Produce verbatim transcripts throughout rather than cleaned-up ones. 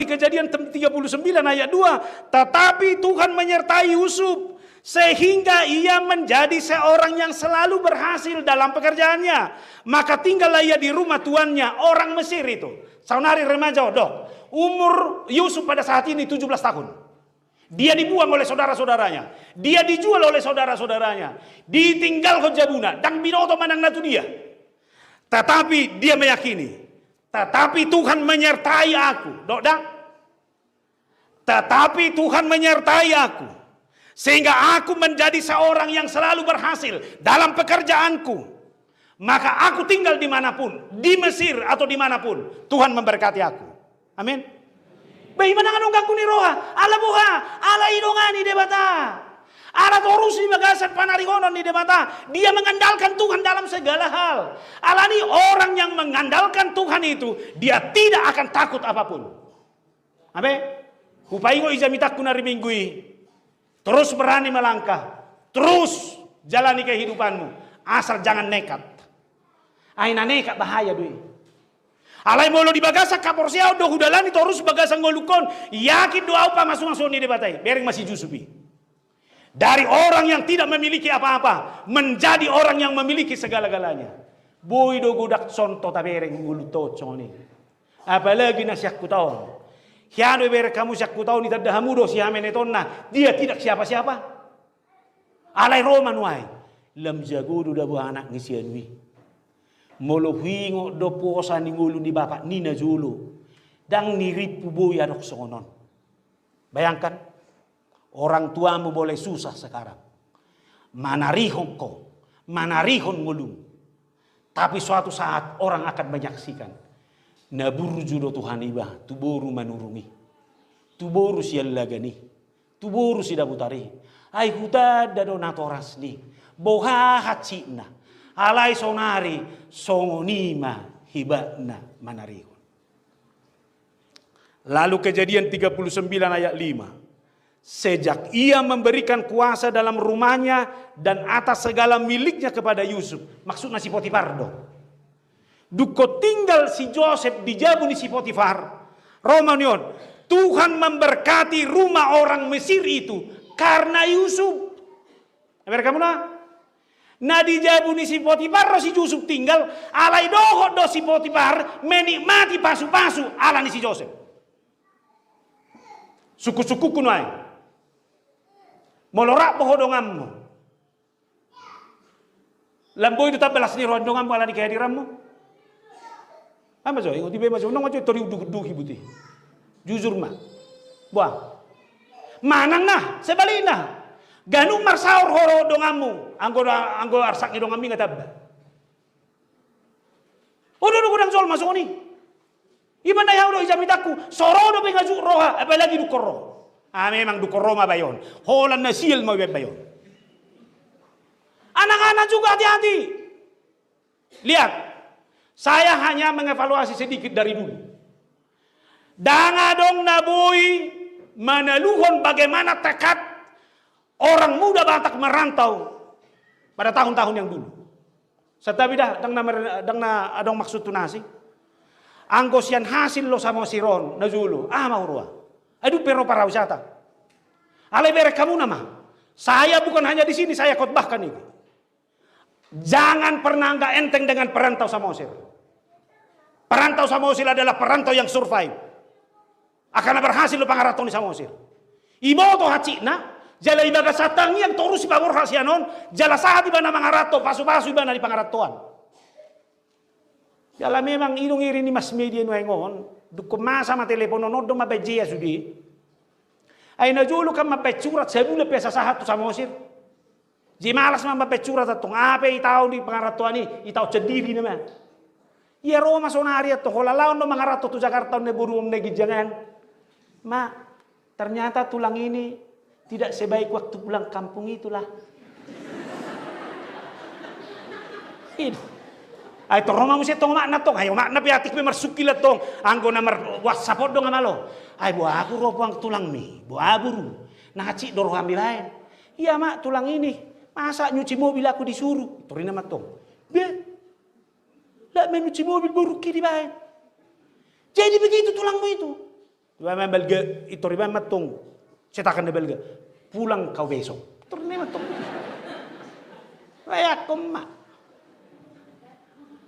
Kejadian tem-, tiga puluh sembilan ayat dua, "Tetapi Tuhan menyertai Yusuf, sehingga ia menjadi seorang yang selalu berhasil dalam pekerjaannya. Maka tinggallah ia di rumah tuannya, orang Mesir itu." Saonari remaja, dok. Umur Yusuf pada saat ini tujuh belas tahun. Dia dibuang oleh saudara-saudaranya. Dia dijual oleh saudara-saudaranya. Ditinggalhon jabuna. Ndang binoto manang na tu dia. Tetapi dia meyakini, "Tetapi Tuhan menyertai aku." Dok, da? "Tetapi Tuhan menyertai aku, sehingga aku menjadi seorang yang selalu berhasil dalam pekerjaanku. Maka aku tinggal dimanapun, di Mesir atau dimanapun, Tuhan memberkati aku." Amin. Bah, i ma na adong ganggu ni roha. Ala boha? Ala didongani Debata. Ala torus di bagasan panarihonon ni Debata. Dia mengandalkan Tuhan dalam segala hal. Alani orang yang mengandalkan Tuhan itu, dia tidak akan takut apapun. Abe, hupaingot i jamitangku na di Minggu i. Terus berani melangkah. Terus jalani kehidupanmu. Asal jangan nekat. Ai na nekat bahaya do i. Alai molo di bagasan haporseaon do hudalani torus bagasan ngolungkon, yakin do au pamasumasuon ni Debata i, bereng ma si Yusuf i. Dari orang yang tidak memiliki apa-apa, menjadi orang yang memiliki segala-galanya. Boi do godang contoh tabereng ngolunta on songon i. Apalagi na sian huta on. Hea do ibereng hamu sian huta on, itanda hamu do sihamenetonna, dia tidak siapa-siapa. Alai ro ma nuaeng, lam jago do dabo anak ni si anu i. Molo huingot do posa ni ngolu ni bapak ni najolo, ndang nirimpu boi adong songon on. Bayangkan, orang tuamu boleh susah sekarang, manarihon ho, manarihon ngolum. Tapi suatu saat orang akan menyaksikan, na burju do Tuhan iba tu boru Manurung i, tu boru Siallagan i, tu boru Sidabutar i. Ai hutanda do natorasna i, boha hansitna. Alai saonari songon i ma hebatna manarihon. Lalu Kejadian tiga puluh sembilan ayat lima. Sejak ia memberikan kuasa dalam rumahnya dan atas segala miliknya kepada Yusuf. Maksudna si Potifar do. Dungkon tinggal si Josep di jabu ni si Potifar, ro ma nuaeng, Tuhan memberkati rumah orang Mesir itu karena Yusuf. Ibereng hamu na? Na di jabu ni si Potifar ro si Yusuf tinggal, alai dohot do si Potifar menikmati pasupasu ala ni si Josep. Sungkunsungkunku nuaeng. Molo rap ho donganmu, lam boi do tamba las ni roha ni donganmu ala ni kehadiranmu? Ai ma jo, ingot iba ma jo, unang ma jo tori uduhuduk i buti. Jujur ma. Boha? Manang na sebalikna, ganup marsaor ho dohot donganmu, anggo, anggo arsak ni donganmi nga tamba. Unang do godang jolma songon i. Iba na hea do i jamitangku, so ro dope nga juk roha, apalagi dungkon ro. Ah, memang dungkon ro ma bayon. Holan na sial ma bayon. Anak-anak juga hati-hati. Lihat, saya hanya mengevaluasi sedikit dari dulu. Ndang adong na boi manaluhon bagaimana tekad orang muda Batak merantau pada tahun-tahun yang dulu. Santabi da, ndang na mer-, ndang na adong maksudhu na asing. Anggo sian hasil lo Samosir on najolo, aha ma huroha? Ai dung pe ro parawisata. Alai bereng hamu nama. Saya bukan hanya di sini, saya khotbahkan ini. Jangan pernah anggap enteng dengan perantau Samosir. Perantau Samosir adalah perantau yang survive. Angka na berhasil do pangaranto ni Samosir. Iboto hansitna, jala di bagasan tangiang torus sipaborhat sian on, jala sahat ibana mangaranto, pasupasu ibana di pangarantoan. Jala memang i do ngeri ni mass media nuaeng on, dungkon masa ma telepon on, on do mambaen jea sude. Ai najolo kan mambaen surat sabulan pe asa sahat tu Samosir. Jadi malas ma mambaen surat antong, aha pe itaon di pangarantoan i, itaon sandiri nama. Ia ro ma sonari antong, holan laon do mangaranto tu Jakarta on na boru on na ginjangan. Ma, ternyata tulang ini tidak sebaik waktu pulang kampung itulah. Id. Ai torro ma muse tong omakna tong, ai omakna pe atik pe marsungkil antong, anggo na mar-WhatsApp on do nga malo. Ai boha hu ro puang tulangmi, boha boru, na hansit do rohami baen. Iya mak, tulang ini, masa nyuci mobil aku disuruh? Tor i nama tong. Be, laho menyuci mobil borungki dibaen. Jadi begitu tulangmu itu. Iba ma balga, itor iba ma tong. Cetakan na balga. Pulang kau besok. Itor na ma tong. Bayakkon ma.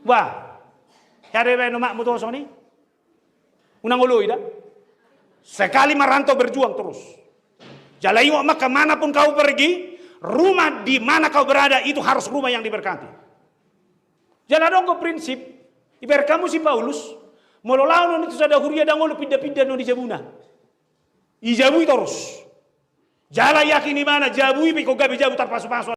Wah. Hea do iba, no, mak mutoso ni. Unang oloi da. Sekali merantau, berjuang terus. Jala ingot ma, ke mana pun kau pergi, rumah di mana kau berada itu harus rumah yang diberkati. Jala adong do prinsip, ibaen hamu si Paulus, molo laho nuaeng tu sada huria, ndang olo pinda-pinda nuaeng di jabuna. I jabu i torus. Jala yakin ibana, jabu i pe ingkon gabe jabu tarpasu-pasu.